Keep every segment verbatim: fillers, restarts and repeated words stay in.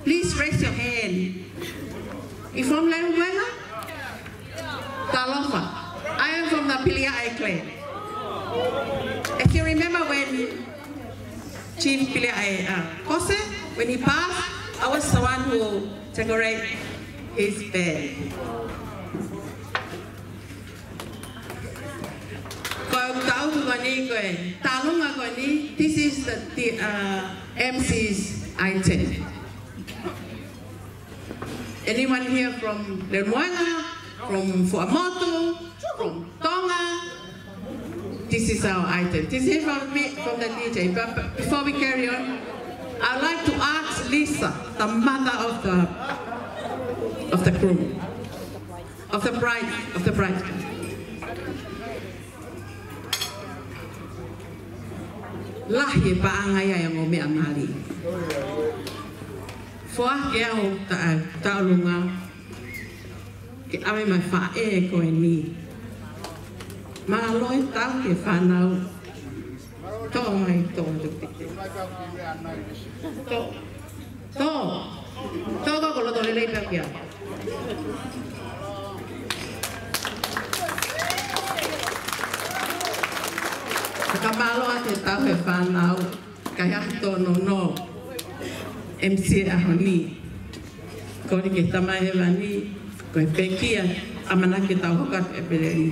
Please raise your hand. You from Leulumoega? Talofa. I am from the Piliaʻe clan. If you remember when Chief Piliaʻe, uh, Kose, when he passed, I was the one who decorate his bed. Ko e tau ko eni, ko e talunga ko eni, this is the, the, uh, M C's item. Anyone here from Leulumoega, from Fuaʻamotu, from Tonga? This is our item. This is from me, from the D J. But, but before we carry on, I'd like to ask Lisa, the mother of the, of the groom, of the bride, of the bride. Lahi e paʻanga ia ʻi he ongo meʻa mali. Foaki au ta-, taʻolunga ke ʻave mai faʻē ko eni. Mālō e tau ki he fānau. Tō mai, tō, tō, tō. Tō. Tō, tō, ko loto lelei pē kia. Fakamālō atu he tau he fānau, kae ʻai tō nō nō M C ʻaho ni. Kole ki he Tamai Hēvani, ko e pekia, ʻamanaki ke tau hoko atu ʻEpeleli,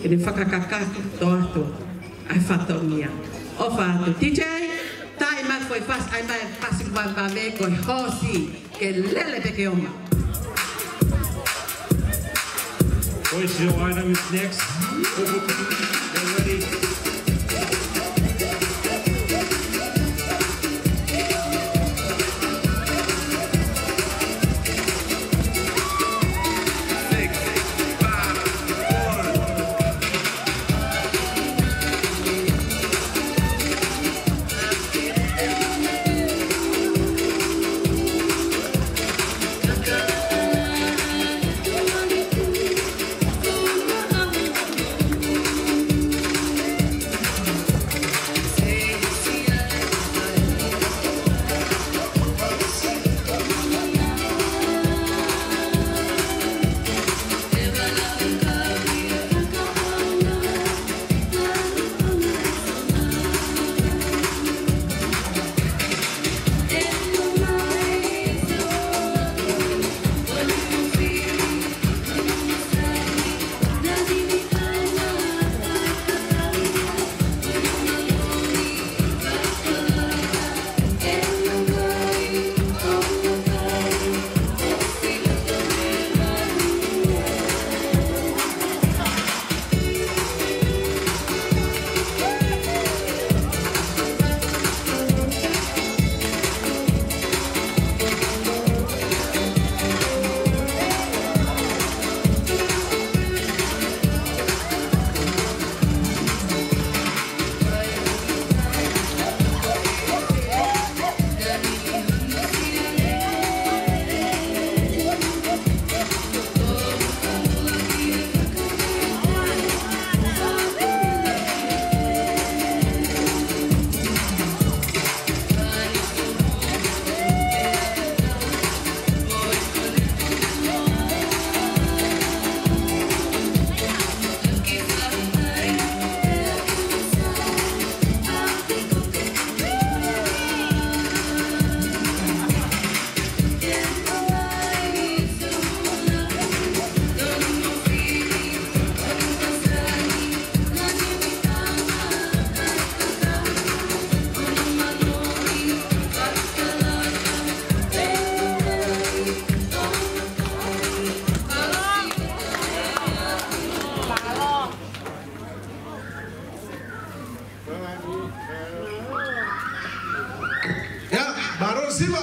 ke ne fakakakato atu ʻa e fatongia. ʻOfa atu. D J, tā mai foʻi fasi, ʻai mai fasi vavevave ko e hoosi, ke lele pē ke oma. Boys, your item is next. Get ready. ʻIo, mālō Siva,